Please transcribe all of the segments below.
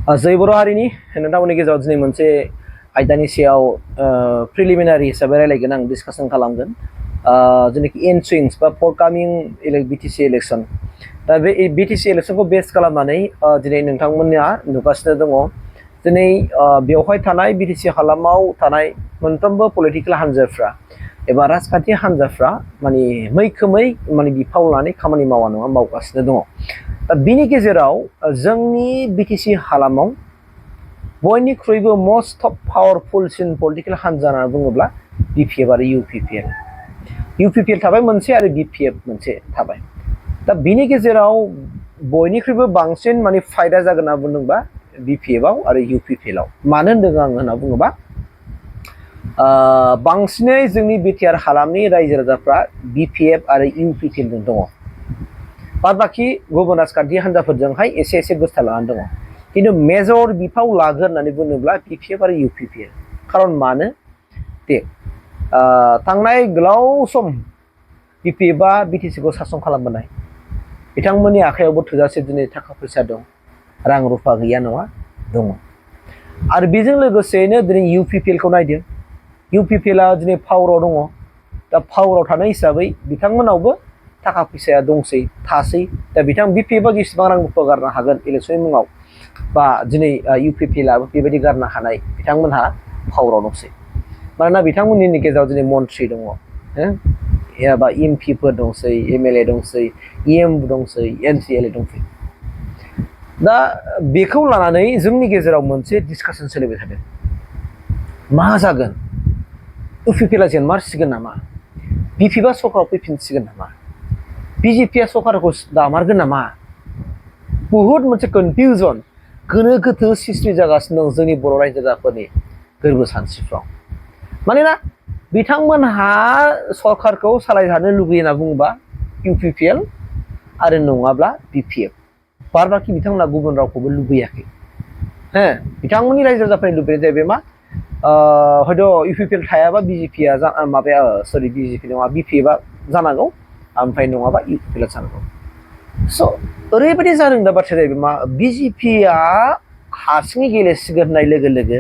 जय बर' हारिनि नोंथांमोननि गेजेराव दिनै मोनसे आयदानि सायाव प्रिलिमिनारि हिसाबै रायलायगोन आं डिसकासन खालामगोन जेनाखि एनसुइंस बा फरकामिं बिटिसि इलेक्सन दा बे बिटिसि इलेक्सनखौ बेस खालामनानै दिनै नोंथांमोना नुगासिनो दङ दिनै बेवहाय थानाय बिटिसि हालामाव थानाय मोनफ्रोमबो पलिटिकेल हान्जाफ्रा एबा राजखान्थि हान्जाफ्रा माने मैखोमै माने बिफाव लानानै खामानि मावगासिनो दङ। दा बिनि गेजेराव जोंनि बिटिसि हालामाव बयनिख्रुइबो मोस्ट पावारफुलसिन पलिटिकेल हान्जा होनना बुङोब्ला बिपिएफ आरो इउपिपिएल थाबाय मोनसे आरो बिपिएफ मोनसे थाबाय। दा बिनि गेजेराव बयनिख्रुइबो बांसिन माने फायदा जागोन होनना बुंदोंबा बिपिएफआव आरो इउपिपिएलआव। मानो होनदों आं होनना बुङोबा बांसिनै जोंनि बिटिआर हालामनि रायजो राजाफ्रा बिपिएफ आरो इउपिपिएलजों दङ। बाद बाखि गुबुन राजखान्थि हान्जाफोरजोंहाय एसे गोसथा लानानै दङ। किन्तु मेजर बिफाव लागोन होननानै बुङोब्ला बिपिएफ आरो इउपिपिएल। खारन मानो दे थांनाय गोलाव सम बिपिएफआ बिटिसिखौ सासन खालामबोनाय बिथांमोननि आखायावबो थोजासे दिनै थाखा फैसा दं, रां रुफा गैया नङा दङ। आरो बेजों लोगोसेनो दिनै इउपिपिएलखौ नायदों। इउपिपिएलआ दिनै पावाराव दङ। दा पावाराव थानाय हिसाबै बिथांमोनावबो थाखा फैसाया दंसै थासै। दा बिपिएफआ जेसेबां रां रुफा गारनो हागोन इलेक्सननि मुङाव बा दिनै इउपिपिएलआबो बेबायदि गारनो हानाय बिथांमोनहा पावाराव दंसै। मानोना बिथांमोननि गेजेराव दिनै मन्थ्रि दङ, एबा एमपिफोर दंसै, एमएलए दंसै, इएम दंसै, एमसिएलए दंसै। दा बेखौ लानानै जोंनि गेजेराव मोनसे डिसकासन सोलिबाय थादों। मा जागोन? इउपिपिएलआ जेनमारसिगोन नामा? बिपिएफआ सरकाराव फैफिनसिगोन नामा? बिजेपिआ सरकारखौ दामारगोन नामा? बुहुत मोनसे कनफिउजन गोनो गोथो सिस्टेम जागासिनो दं जोंनि बर' रायजो राजाफोरनि गोरबो सानस्रिफ्राव। मानोना बिथांमोनहा सरकारखौ सालायजानो लुगैयो होनना बुङोबा इउपिपिएल आरो नङाब्ला बिपिएफ। बाद बाखि बिथांमोना गुबुन रावखौबो लुबैयाखै। बिथांमोननि रायजो राजाफोरनि लुबैनाय जाहैबाय मा हयथ' इउपिपिएल थायाबा बिजेपिआ बिजेपि नङा बिपिएफआ जानांगौ, ओमफ्राय नङाबा इउपिपिएलआ जानांगौ। स' ओरैबायदि जादों दा बाथ्राया जाहैबाय मा बिजेपिआ हारसिङै गेलेसिगोन होननाय लोगो लोगो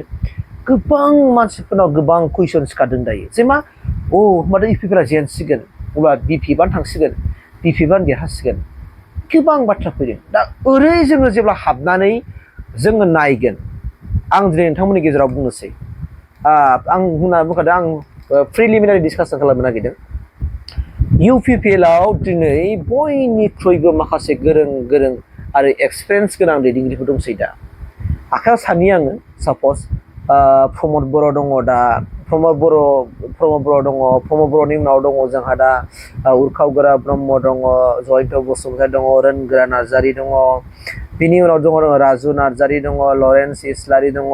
गोबां मानसिफोरनाव गोबां कुइसन सिखारदों दायो जे मा होनबाथ' इउपिपिएलआ जेनसिगोन, अब्ला बिपिएफआनो थांसिगोन, बिपिएफआनो देरहासिगोन, गोबां बाथ्रा फैदों। दा ओरै जोङो जेब्ला हाबनानै जोङो नायगोन, आं दिनै नोंथांमोननि गेजेराव बुंनोसै आं बुंखादों आं प्रिलिमिनारि डिसकासन खालामनो नागिरदों। इउपिपिएलआव दिनै बयनिख्रुइबो माखासे गोरों आरो एक्सपिरियेन्स गोनां दैदेनगिरिफोर दंसै। दा आखायाव सानि आङो सापज प्रमद बर' दङ, दा प्रमद बर' दङ, प्रमद बर'नि उनाव दङ जोंहा दा ऊर्खावगोरा ब्रह्म दङ, जयन्त बसुमतारी दङ, रोनगोरा नार्जारी दङ, बिनि उनाव दङ राजु नार्जारी दङ, लरेन्स इस्लारि दङ,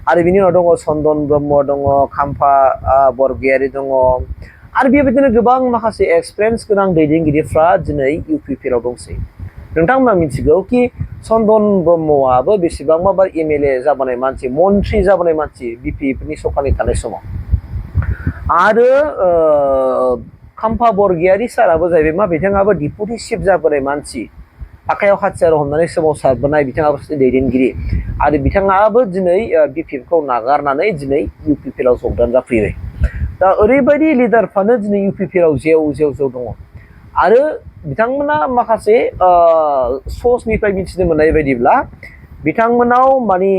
आरो बिनि उनाव दङ चन्दन ब्रह्म दङ, खाम्फा बरगयारी दङ, आरो बेबायदिनो गोबां माखासे एक्सपिरियेन्स गोनां दैदेनगिरिफ्रा दिनै इउपिपिएलआव दंसै। नोंथांमोना मिथिगौ कि चन्दन ब्रह्मआबो बेसेबांबा एमएलए जाबोनाय मानसि, मन्थ्रि जाबोनाय मानसि बिपिएफनि सरकारनि थानाय समाव। आरो खाम्फा बरगयारी साराबो जाहैबाय मा बिथाङाबो डिपुटि चिफ जाबोनाय मानसि, आखायाव हाथियार हमनानै सोमावसारबोनाय बिथाङाबो सासे दैदेनगिरि। आरो बिथाङाबो दिनै बिपिएफखौ नागारनानै दिनै इउपिपिएलआव जगदान जाफैबाय। दा ओरैबायदि लिडारफ्रानो दिनै इउपिपिएलआव जेव दङ। आरो बिथांमोना माखासे सर्सनिफ्राय मिथिनो मोननाय बायदिब्ला बिथांमोनाव माने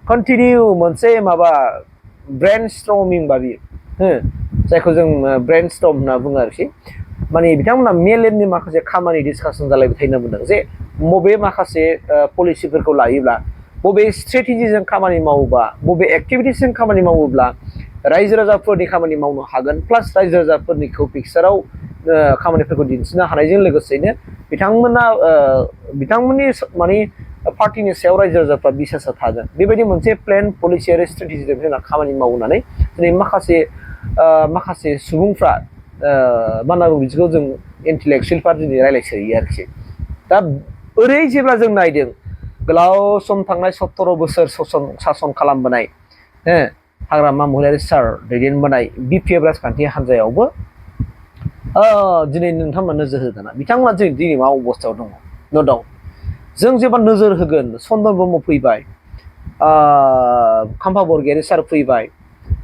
कन्टिनिउ मोनसे माबा ब्रेन स्ट्रमिं बादि, जायखौ जों ब्रेन स्टर्म होनना बुङो आरोखि। माने बिथांमोना मेलेमनि माखासे खामानि डिसकासन जालायबाय थानो मोनदों जे बबे माखासे पलिसिफोरखौ लायोब्ला, बबे स्ट्रेटेजिजों खामानि मावोबा, बबे एक्टिभिटिसजों खामानि मावोब्ला रायजो राजाफोरनि खामानि मावनो हागोन, प्लास रायजो राजाफोरनिखौ पिक्साराव खामानिफोरखौ दिन्थिनो हानायजों लोगोसेनो बिथांमोननि माने पार्टिनि सायाव रायजो राजाफ्रा बिसासा थागोन, बेबायदि मोनसे प्लेन पलिसि आरो स्ट्रेटेजिजों बिथांमोना खामानि मावनानै दिनै माखासे सुबुंफ्रा मा होनना बुङो बिदिखौ जों इन्टेलेक्सुयेलफ्रा दिनै रायलायसोयो आरोखि। दा ओरै जेब्ला जों नायदों गोलाव सम थांनाय 17 बोसोर सासन खालामबोनाय हाग्रामा महिलारि सार दैदेनबोनाय बिपिएफ राजखान्थि हान्जायावबो दिनै नोंथांमोना नोजोर होगोन बिथांमोना दिनै मा अबस्थायाव दङ, न' डाउट जों जेब्ला नोजोर होगोन चन्दन ब्रह्म फैबाय, खाम्फा बरगयारी सार फैबाय,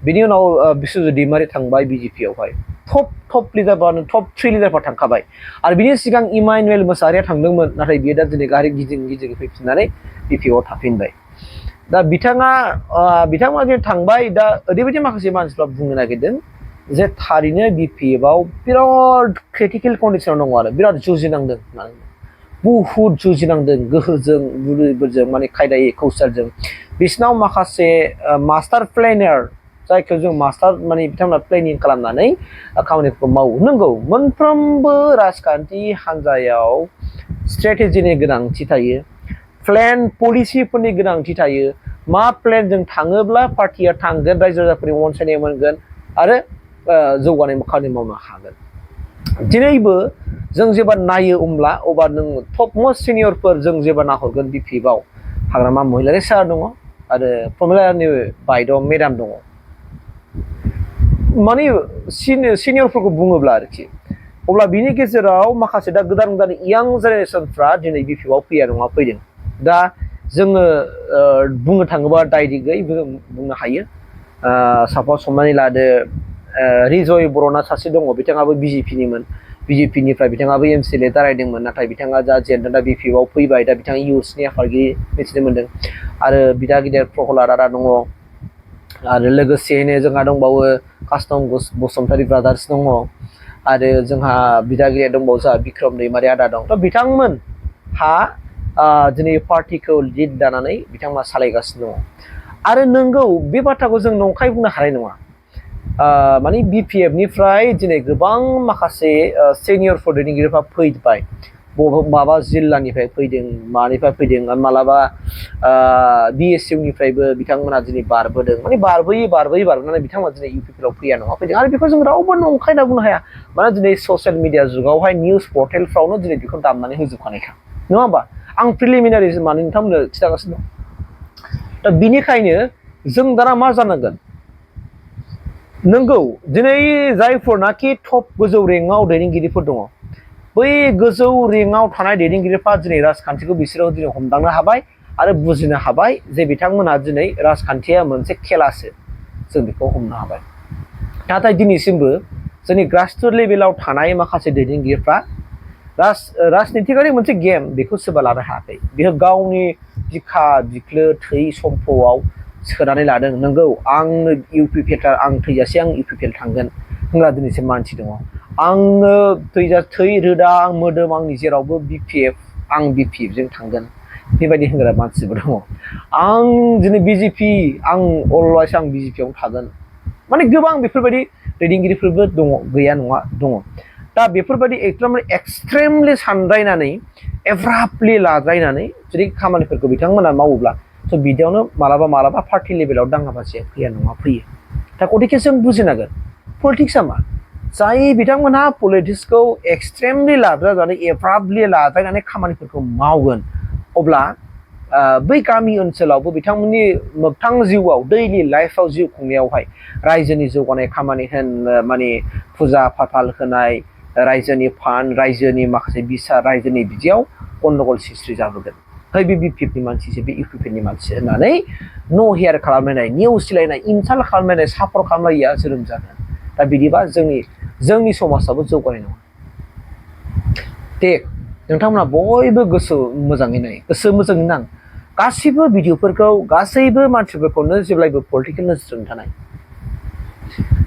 बिनि उनाव बिश्वजित दैमारि थांबाय बिजेपि आवहाय, टप लिडारफ्रानो टप 3 लिडारफ्रा थांखाबाय आरो बिनि सिगां इमानुएल मोसाहारिया थांदोंमोन, नाथाय बियो दा दिनै गारि गिदिं फैफिननानै बिपिआव थाफिनबाय। दा बिथाङा जे थांबाय, दा ओरैबायदि माखासे मानसिफ्रा बुंनो नागिरदों जे थारैनो बिपिएफआव बिराद क्रिटिकेल कन्डिशनाव दङ आरो बिराद जुजिनांदों होननानै, बुहुद जुजिनांदों गोहोजों बुरिफोरजों, माने खायदायै कौशलजों। बिसिनाव माखासे मास्टार प्लेनार, जायखौ जों मास्टार माने बिथांमोना प्लेनिं खालामनानै खामानिफोरखौ मावो। नंगौ, मोनफ्रोमबो राजखान्थि हान्जायाव स्ट्रेटेजिनि गोनांथि थायो, प्लेन पलिसिफोरनि गोनांथि थायो। मा प्लेनजों थाङोब्ला पार्टिया थांगोन, रायजो राजाफोरनि अनसायनाय मोनगोन आरो जौगानाय खामानि मावनो हागोन। दिनैबो जों जेब्ला नायो अब्ला नों टप मोस्ट सिनियरफोर जों जेब्ला नाहरगोन बिपिएफआव हाग्रामा महिलारि सार दङ आरो प्रमिलानि बायद' मेडाम दङ। माने सिनियरफोरखौ बुङोब्ला आरोखि, अब्ला बिनि गेजेराव माखासे दा गोदान यां जेनेरेसनफ्रा दिनै बिपिएफआव फैया नङा फैदों। दा जोङो बुंनो थाङोबा डाइरेक्टयै बुंनो हायो। सापज हमनानै लादो रिजय बर'ना सासे दङ, बिथाङाबो बिजेपिनिमोन, बिजेपिनिफ्राय बिथाङाबो एमसिएलए दारायदोंमोन, नाथाय बिथाङा दा बिपिएफआव फैबाय, दा बिथाङा इउथ्सनि आफादगिरि मिथिनो मोन्दों। आरो बिदा गिदिर प्रहलाद आदा दङ, आरो लोगोसेयैनो जोंहा दंबावो कास्टम बसुमतारी ब्रादार्स दङ, आरो जोंहा बिदा गिदिर दंबावो जोंहा बिक्रम दैमारि आदा दं। थ' बिथांमोनहा दिनै पार्टिखौ लिड दानानै बिथांमोना सालायगासिनो दङ। आरो नंगौ, बे बाथ्राखौ जों नंखाय बुंनो हानाय नङा। माने बिपिएफनिफ्राय दिनै गोबां माखासे सिनियरफोर दैदेनगिरिफ्रा फैबाय, माबा जिल्लानिफ्राय फैदों, मानिफ्राय फैदों, मालाबा बिएसइउनिफ्रायबो बिथांमोना दिनै बारबोदों, माने बारबोनानै बिथांमोना दिनै इउपिपिएलआव फैया नङा फैदों। आरो बेखौ जों रावबो नंखाय होनना बुंनो हाया, मानोना दिनै ससियेल मिडिया जुगावहाय निउस पर्टेलफ्रावनो दिनै बेखौ दामनानै होजोबखानायखा, नङा होमबा? आं प्रिलिमिनारि माने नोंथांमोननो खिन्थागासिनो दं। दा बिनिखायनो जों दाना मा जानांगोन? नंगौ, दिनै जायफोरनाखि टप गोजौ रेंकआव दैदेनगिरिफोर दङ, बै गोजौ रेंकआव थानाय दैदेनगिरिफ्रा दिनै राजखान्थिखौ बिसोरो दिनै हमदांनो हाबाय आरो बुजिनो हाबाय जे बिथांमोनहा दिनै राजखान्थिया मोनसे खेलासो, जों बेखौ हमनो हाबाय। नाथाय दिनैसिमबो जोंनि ग्रासरुट लेभेलाव थानाय माखासे दैदेनगिरिफ्रा राजनितिकारि मोनसे गेम, बेखौ सोरबा लानो हायाखै। बेयो गावनि बिखा बिख्लो थै सम्फ'आव सोनानै लादों। नंगौ, आंनो इउपिपिएल, आं थैजासे आं इउपिपिएल थांगोन होनग्रा दिनैसिम मानसि दङ। आंनो थै रोदा आं मोदोम आंनि जेरावबो बिपिएफ, आं बिपिएफजों थांगोन बेबायदि होनग्रा मानसिबो दङ। आं दिनै बिजेपि, आं अलवेज आं बिजेपिआवनो थागोन, माने गोबां बेफोरबायदि दैदेनगिरिफोरबो दङ, गैया नङा दङ। दा बेफोरबायदि एक्सट्रिमलि सानद्रायनानै एब्राप्टलि लाद्रायनानै जुदि खामानिफोरखौ बिथांमोना मावोब्ला, स' बिदियावनो मालाबा पार्टि लेभेलाव दाङाबाजिया फैया नङा फैयो। दा गतिके जों बुजिनांगोन पलिटिक्सआ मा। जाय बिथांमोनहा पलिटिक्सखौ एक्सट्रिमलि लाद्रायनानै एब्राप्टलि लाद्रायनानै खामानिफोरखौ मावगोन, अब्ला बै गामि ओनसोलावबो बिथांमोननि मोगथां जिउआव, दैलि लाइफआव जिउ खुंनायावहाय रायजोनि जौगानाय खामानि होन, माने फुजा फाथाल होनाय, रायजोनि फान्ड, रायजोनि माखासे बिसार, रायजोनि बिदियाव गन्दगल सिस्ट्रि जाबोगोन। है बे बिपिएफनि मानसिसो, बे इउपिपिएलनि मानसि होननानै न' हेयार खालामलायनाय, नेवसिलायनाय, इनसाल्ट खालामलायनाय, सापर्ट खालामलायिया जोनोम जागोन। दा बिदिबा जोंनि समाजाबो जौगानाय नङा। दे नोंथांमोना बयबो गोसो मोजाङै नाय, गोसो मोजाङै नां। गासैबो भिडिअफोरखौ, गासैबो मानसिफोरखौनो जेब्लायबो पलिटिकेल नोजोरजों थानाय,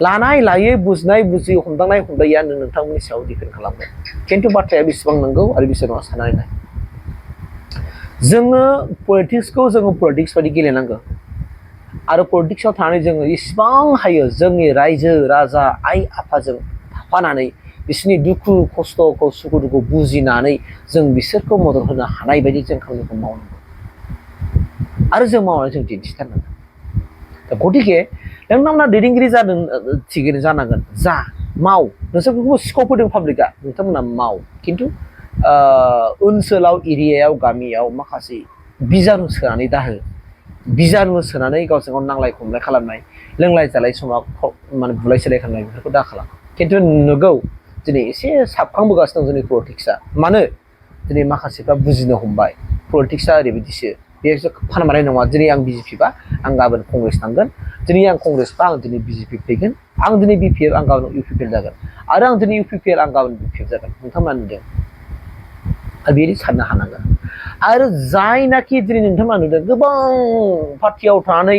लानाय लायै, बुजिनाय बुजियै, हमदांनाय हमदायैया नोंथांमोननि सायाव दिपेन्ड खालामगोन। खिन्थु बाथ्राया बेसेबां नंगौ आरो बेसेबां साननानै नाय। जोङो पलिटिक्सखौ पलिटिक्स बायदि गेलेनांगौ, आरो पलिटिक्सआव थानानै जोङो इसिबां हायो जोंनि रायजो राजा आइ आफाजों थाफानानै बिसोरनि दुखु खस्थ'खौ, सुखु दुखु बुजिनानै जों बिसोरखौ मदद होनो हानाय बायदि जों खामानिखौ मावनांगौ, आरो जों मावनानै जों दिन्थिथारनांगोन। दा गतिके नोंथांमोना दैदेनगिरि जादों, थिगैनो जानांगोन, माव, नोंसोरखौबो स्कप होदों पाब्लिकआ, नोंथांमोना माव। खिन्थु ओनसोलाव, एरियायाव, गामियाव माखासे बिजानु सोनानै दाहो, बिजानु सोनानै गावजों गाव नांलाय खमलाय खालामनाय, लोंलाय जालाय समाव माने बुलाय सोलाय खालामनाय, बेफोरखौ दा खालाम। खिन्थु नंगौ, दिनै एसे साबखांबोगासिनो दं जोंनि पलिटिक्सआ। मानो? दिनै माखासेफ्रा बुजिनो हमबाय, पलिटिक्सआ ओरैबायदिसो बे फानमारनाय नङा दिनै आं बिजेपि बा आं गाबोन कंग्रेस थांगोन दिनै आं कंग्रेस बा आं दिनै बिजेपि फैगोन आं दिनै बिपिएफ आं गाबोन इउपिपिएल जागोन आरो आं दिनै इउपिपिएल आं गाबोन बिपिएफ जागोन नोंथांमोना नुदों आरो बेबायदि साननो हानांगोन आरो जायनाखि दिनै नोंथांमोना नुदों गोबां पार्टियाव थानानै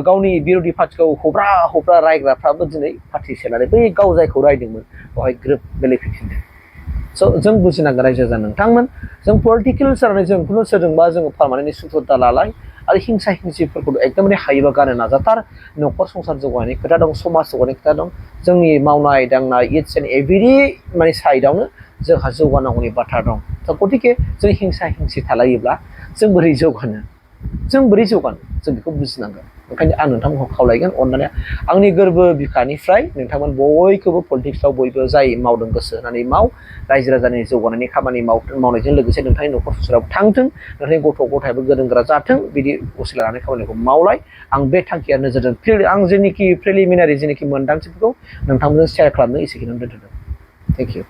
गावनि बिर'धि पार्टिखौ हब्रा हब्रा रायग्राफ्राबो दिनै पार्टि सोलायनानै बै गाव जायखौ रायदोंमोन बेवहाय ग्रोब गोलैफैफिनदों स' जों बुजिनांगोन रायजो राजा नोंथांमोन जों पलिटिकेल जानानै जों खुनु सोरजोंबा जोङो पारमानेन्टलि सुथुरता लालाय आरो हिंसा हिंसिफोरखौ एकदमबारे हायोबा गारनो नाजाथार न'खर संसार जौगानायनि खोथा दं समाज जौगानायनि खोथा दं जोंनि मावनाय दांनाय इट्स एन्ड एभ्रि माने साइडआवनो जोंहा जौगानांगौनि बाथ्रा दं स' गतिके जों हिंसा हिंसि थालायोब्ला जों बोरै जौगानो जों बेखौ बुजिनांगोन ओंखायनो आं नोंथांमोनखौ खावलायगोन अननानै आंनि गोरबो बिखानिफ्राय नोंथांमोन बयखौबो पलिटिक्सआव बयबो जाय मावदों गोसो होनानै माव रायजो राजानि जौगानायनि खामानि मावनायजों लोगोसे नोंथांनि न'खर संसाराव थांथों नोंथांनि गथ' गथायबो गोरों गोरा जाथों बिदि असिला लानानै खामानिखौ मावलाय आं बे थांखिया नोजोरजों आं जेनोखि प्रिलिमिनारि जेनोखि मोनदांथिफोरखौ नोंथांमोनजों शेयार खालामनो एसेखिनियावनो दोनथ'दों थेंक इउ